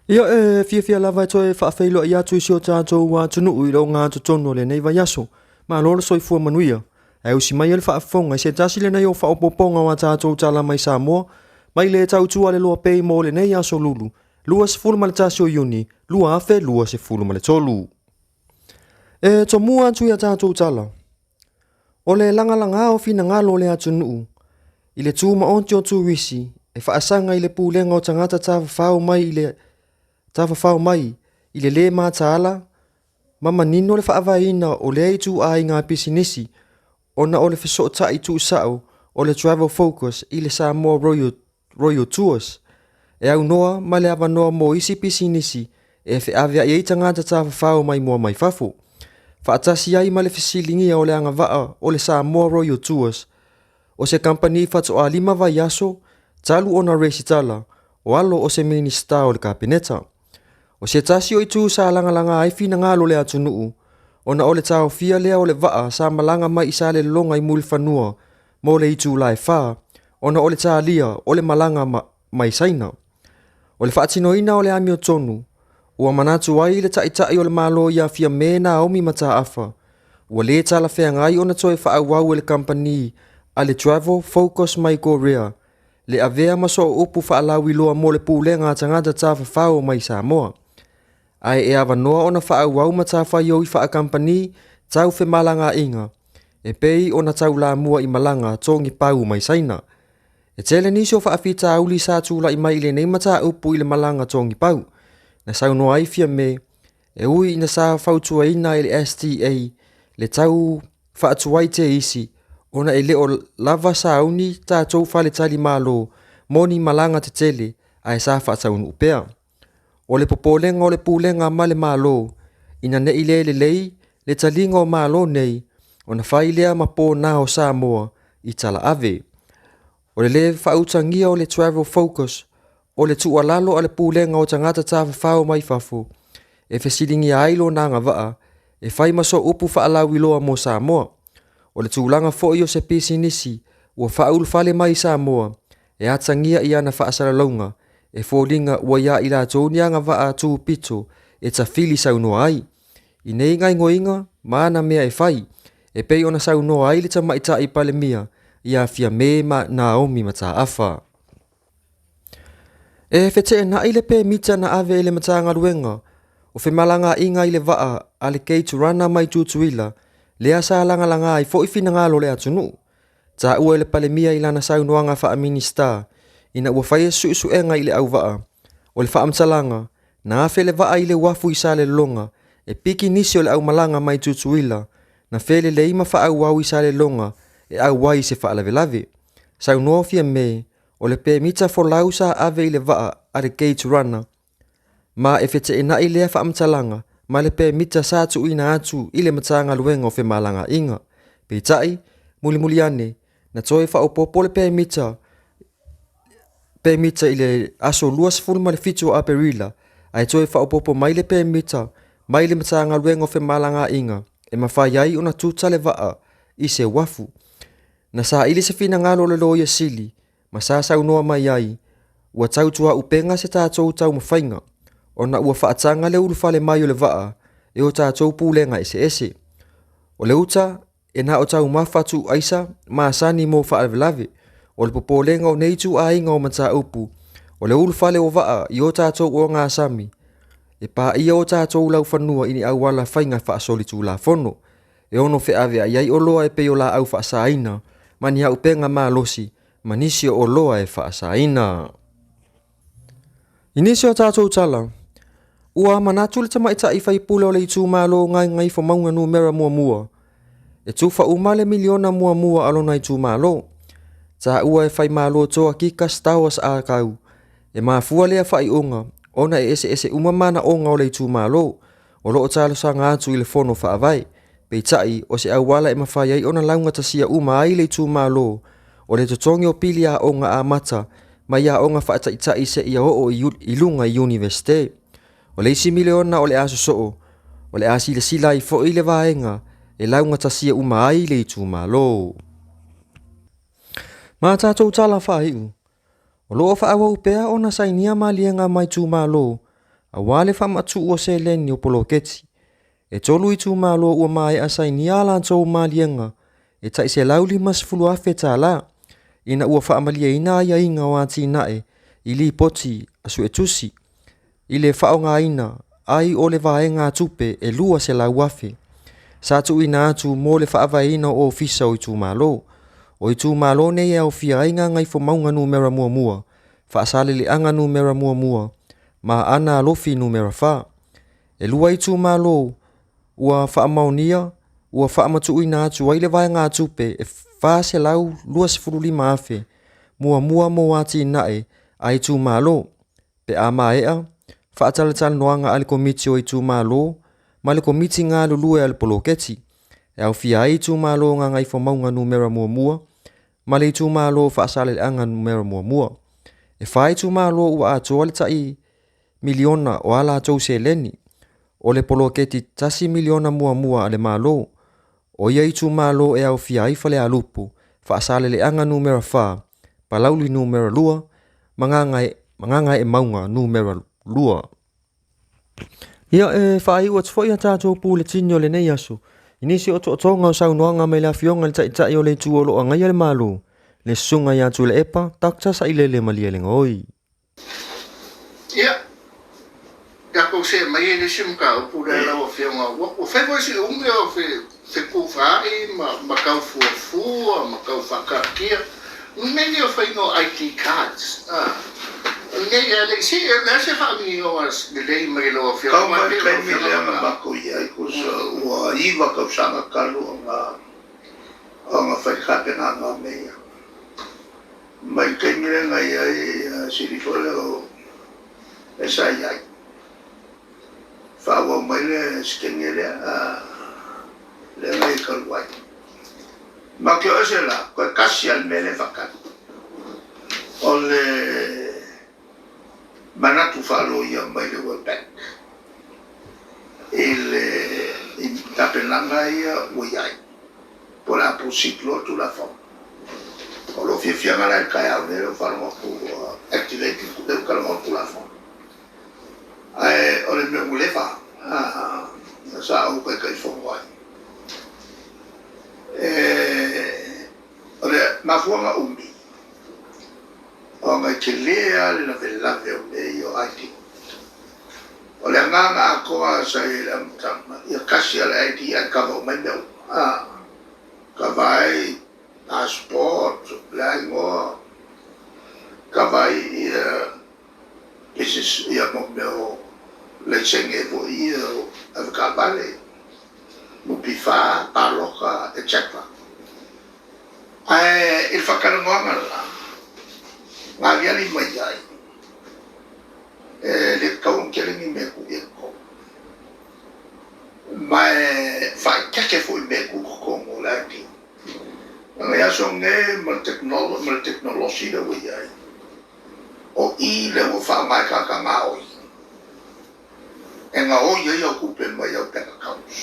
Ia, e fiafia lava e toe faafeiloai atu i si o tatou atunuu i le ogatotonu o lenei vaiaso. Malo le soifua manuia. Ae usi mai le faafofoga i se tasi lenei o faaopoopoga o a tatou tala mai Samoa, mai le tautua le loa pei mo lenei aso Lulu, 21 o Iuni, 2023. E tomua atu i a tatou tala. O le lagalaga o finagalo o le atunuu, i le tumaoti o turisi, e faasaga i le pulega o tagata tafafao mai i le tafafao mai i le lē mataala ma manino le faavaeina o lea ituaiga pisinisi ona o le fesootai tuusao o le Travel Focus i le Samoa Royal, Royal Tours e aunoa ma le avanoa mo isi pisinisi e feaveai ai tagata tafafao maimoa mai fafo. Faatasi ai ma le fesiligia o le agavaa o le Samoa Royal Tours o se kamupani faatoa 5 vaiaso talu ona resitala o alo o se Minisita o le Kapeneta. O se tasi o itu sa lagalaga ai finagalo o le atunuu, ona o le taofia lea o le vaa sa malaga mai i Salelologa i Mulifanua mo le itula e 4, ona o le talia o le malaga mai Saina. O le faatinoina o le amiotonu, ua manatu ai le Taitai o le Malo ia Fiame Naomi Mataafa, ua lē talafeagai ona toe faaauau e le kamupani a le Travel Focus mai Korea le avea ma sooupu faalauiloa mo le pulega a tagata tafafao mai Samoa, ae e avanoa ona faaauau matafaioi faakamupani tau femalagaaiga e pei ona taulamua i malaga togipau mai Saina. E tele nisi o faafitauli sa tulai mai i lenei mataupu i le malaga togipau, na saunoa ai Fiame, e ui ina sa fautuaina e le STA le tau faatuai teisi ona e le o lava sauni tatou faletalimalo mo ni malaga tetele ae sa faataunuu pea. O le popolega o le pulega ma le Malo ina ne i le lelei le taliga o Malo nei ona fai lea ma pona o Samoa i talaave. O le lē faautagia o le Travel Focus o le tuualalo a le pulega o tagata tafafao mai fafo e fesiligia ai lona agavaa e fai ma sooupu faalauiloa mo Samoa. O le tulaga foi o se pisinisi ua faaulufale mai i Samoa e atagia i ana faasalalauga e foliga ua ia i latou ni agavaa tupito e tafili saunoa ai i nei gaoioiga ma ana mea e fai, e pei ona saunoa ai le Tamaitai Palemia ia Fiame Naomi Mataafa. E feteenai le pemita na ave e le Matagaluega o Femalagaaiga i le vaa a le Gate Runner mai Tutuila, lea sa lagalaga ai foi finagalo o le atunuu. Taua e le Palemia i lana saunoaga faa-Minisita ina ua faia suesuega i le auvaa o le faamatalaga na afe le vaa i le uafu i Salelologa e piki nisi o le aumalaga mai Tutuila na felelei ma faaauau i Salelologa e auai i se faalavelave. Saunoa Fiame, o le pemita folau sa ave i le vaa a le Gate Runner ma e feteenai lea faamatalaga ma le pemita sa tuuina atu i le Matagaluega o Femalagaaiga. Peitai, mulimuli ane, na toe faaopoopo le pemita i le aso 27 o Aperila, ae toe faaopoopo mai le pemita mai le Matagaluega o Femalagaaiga e mafai ai ona tuta le vaa i se uafu. Na saili se finagalo o le Loia Sili ma sa saunoa mai ai, ua tautuaupega se tatou taumafaiga ona ua faataga le ulufale mai o le vaa e o tatou pulega eseese. O le uta e na o taumafa tuuaisa masani mo faalavelave. O le popolega o nei ituaiga o mataupu, o le ulufale o vaa i o tatou ogasami, e paia o tatou laufanua i ni auala faiga faasolitulafono, e ono feaveai ai oloa e pei o laau faasaina ma ni auupega malosi ma nisi o oloa e faasaina. I nisi o tatou tala, ua manatu le tamaitai faipule o le itumalo Gagaifomauga numera 1 e tufa uma le miliona muamua a lona itumalo. Taua e Faimalo Toa Kika Stowers Akau, e mafua lea faaiuga ona e eseese uma manaoga o le itumalo o loo talosaga atu i le fono faavae. Peitai, o se auala e mafai ai ona laugatasia uma ai le itumalo o le totogi o pili aoga amata mai aoga faataitai seia oo i luga i Iunivesite. O le isi miliona o le a sosoo, o le a silasila ai foi le vaega e laugatasia uma ai le itumalo. Ma tatou tala faaiu, o loo faaauau pea ona sainia maliega ma itumalo Auā le faamatuu o seleni o poloketi. E tolu itumalo ua maea sainia a latou maliega e tai $150,000 tālā, ina ua faamalieina aiaiga o atinae i lipoti a suetusi i le faaaogaina ai o le vaegatupe e $200,000 sa tuuina atu mo le faavaeina o ofisa o itumalo. O itumalo nei e aofia ai Gagaifomauga 1, Faasaleleaga 1 ma Aana Alofi 4. E lua itumalo ua faamaonia ua faamatuuina atu ai le vaegatupe e $425,000 muamua mo atinae a itumalo, pe a maea faatalatalanoaga a le Komiti o Itumalo ma le Komiti galulue a le Poloketi, e aofia ai itumalo o Gagaifomauga 1 ma le itumalo o Faasaleleaga 1. E fa itumalo ua atoa le tai miliona o a latou seleni. O le poloketi $1 miliona muamua a le Malo. O ia itumalo e aofia ai Falealupo, Faasaleleaga 4, Palauli 2 ma Gagaemauga 2. Ia, e faaiu atu foi a tatou puletini o lenei aso i nisi o otootoga o saunoaga mai le Afioga i le Taitai o le Itu o lo o agaia le Malo, le Susuga ia Tuilaepa Dr. Sailele Malielegaoi. Ia, tatou see mai i le isi mataupu lea lau Afioga, ua fai foi si umi o fetufaai ma tau fuafua ma tau faataatia mea nei o faiga o ID cards. Nei e le i se le a se faamaninoga lelei mai lau Afioga? Tau mai le taimi lea na matou i ai, tusa ua 9 tausaga talu ona fai tapenaga o mea ia. Mai le taimi lea na i ai sili foi lea o sa i ai, faaauau mai le sekenge lea lea na i talu ai. Ma te o ese la, toe tasi lava le mea lea e faatali, o le manatu faaloia mai le World Bank i le i tapenaga ia ua i ai, po o le a proceed loa Tulafono. O lou fiafiaga la i le taeao nei lea ua faalogo atu ua activate lea ua talanoa le Tulafono. Ae o le mea ua leva sa ou Taitaifono ai. O le mafuaaga umi, ona e tele lava le lavelave o mea ia o ID. O le agaga atoa sa i ai i le amataga, ia tasi lava le ID ae kava uma ai mea uma. Kava ai passport, le aigoa, kava ai ia business ia mo mea o laisene foi ia o avetaavale, NPF, palota, etc. Ae i le faatalanoaga la, na aliali mai ai, e le tatau ona tele ni mea e tuu i ai i totonu. Ma e faaeteete foi i mea e tuu i totonu o le ID. Leaga i aso nei ma le tekonolosi lea ua i ai, o i lea ua faaaoga e tagata gaoi, e gaoi ai au tupe mai au bank accounts.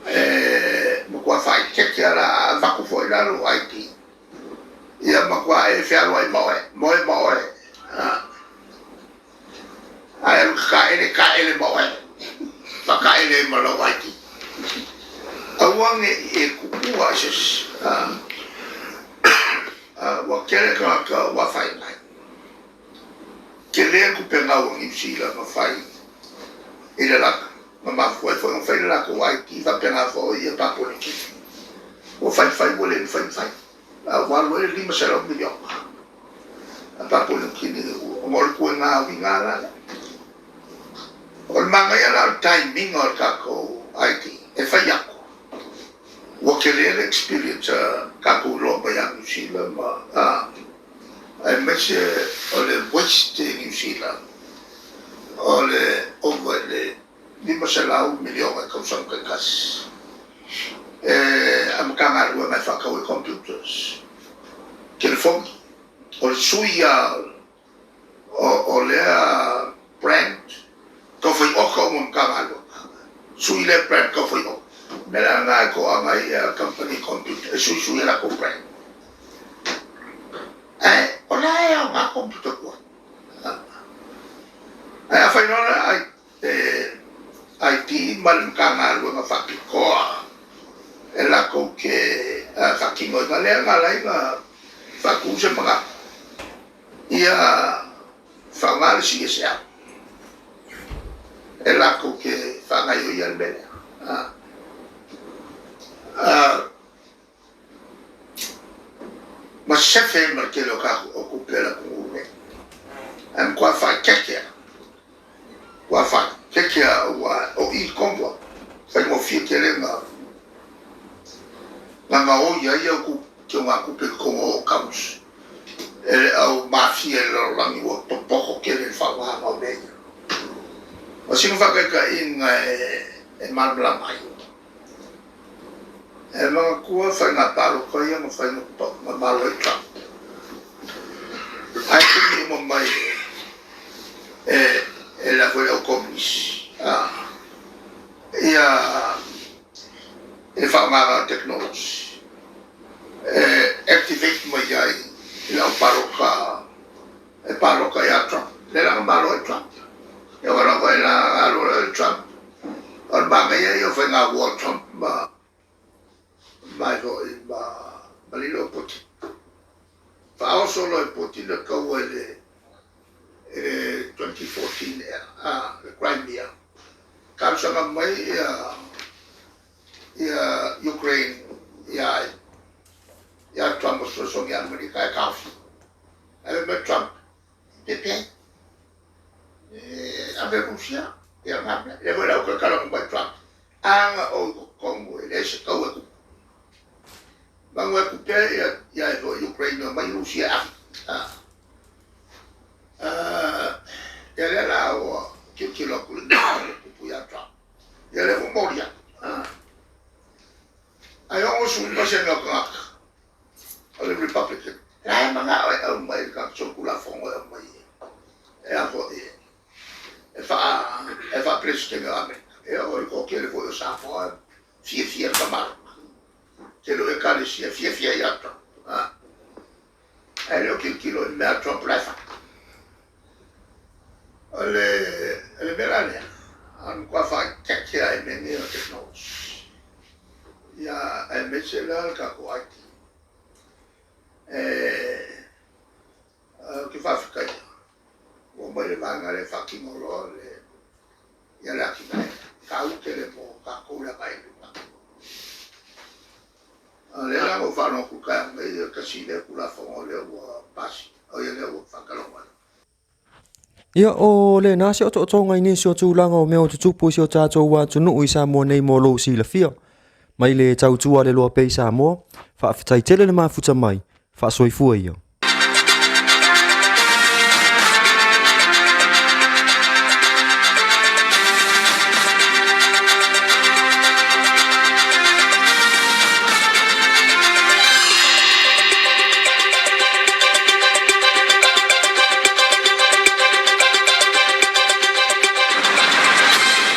E matua faaeteete lava la, a avatu foi la lou ID, ia matua e fealuai ma oe, moe ma oe, ae alu e te taele, taele ma oe, faataele ai ma lau ID. Aua ne i e tuua i se isi. Ua tele tagata ua afaina ai. Tele tupe gau a Niu Sila na fai i le lata, na mafua ai foi ona fai le latou ID faapena foi ia Papua Niu Kini. Ua fai fai ua le mafai ona fai, a ua alu ai le $500 miliona a Papua Niu Kini ona o le ituaiga uiga la lea. O le manaia la o le timing o le tatou ID e fai atu, ua tele le experience a tatou iloa mai ia Niu Sila ma aemaise o le waste i Niu Sila o le ova i le $500 miliona i tausaga taitasi e a Matagaluega e faatau ai computers, telefoni. O le sui lava o lea brand tau fai oka uma Matagaluega, sui lea brand tau fai oka. O le mea la lena e toaga ai kamupani computer e suisui a latou brand. Ae o la e aoga computer tuai. ma le Matagaluega faapitoa e latou te faatinoina. Lea na ala ai ona faatu se manatu ia faaaoga le CSL e latou te faagaoioia le mea lea. Ma sefe ai ma le tele o tatou o tupe a le atunuu lenei. Ae matua faaeteete lava, matua faaeteete lava aua o i tonu lava, e faigofie tele ona gaoi ai au teugatupe i totonu o accounts e le au mafia i le lalolagi ua popoto tele i le faaaogaina o mea ia. O sina faataitaiga e malamalama ai. E manatua faiga palota ia na fai na malo ai Trump. Ae tuli uma mai e le foi au komunisi ia le faaaogaina o le tekonolosi e activate mai ai i le au palota e palota ia Trump. Lea la na malo ai Trump. E oo lava i la alu ai Trump, o le manaia ia o faiga war Trump ma mai foi ma lilo Putin. Faaoso loa e Putin le taua i le 2014 ea, le Crimea. Talosaga mai ia Ukraine ia Trump o fesoasoani ia Amerika e taofi. Ae fai mai Trump, pepe, ave Rusia, ia na mea. Lea foi la ua toe talanoa mai Trump, a na ou i totonu e leai se taua e tupu. Manu e tupe ia e foi Ukraine mai Rusia e ave. Ia lea la ua tilotilo atu le tupu ia Trump. Ia lea ua moli atu. Ae 60% o tagata o le Republican, la e manao e aumai le tatou solitulafono e aumai e a foi e faa-Peresetene o Amerika. E oo i le toatele foi o Samoa fiafia le tamaloa. Tele o ekalesia fiafia ia Trump. Ae le o tilotilo i mea a Trump la e fai. O le mea la lea, o le matua faaeteete lava i mea nei o technology. Ia, aemaise la le tatou IT. Ou te faafetaia, ua omai le vaega lea e faatino loa le ia le atinae taua tele mo tatou le agai i luma. O lea la ua ou faalogo atu i le taeao nei, o le tasi lea Tulafono lea ua pasi, o ia lea ua faatalanoa ai. Ia, o lena se otootoga i nisi o tulaga o mea o tutupu i si o tatou atunuu i Samoa nei mo lou silafia. Mai le tautua a le Loa pea i Samoa, faafetai tele le mafuta mai, faasoifua ia.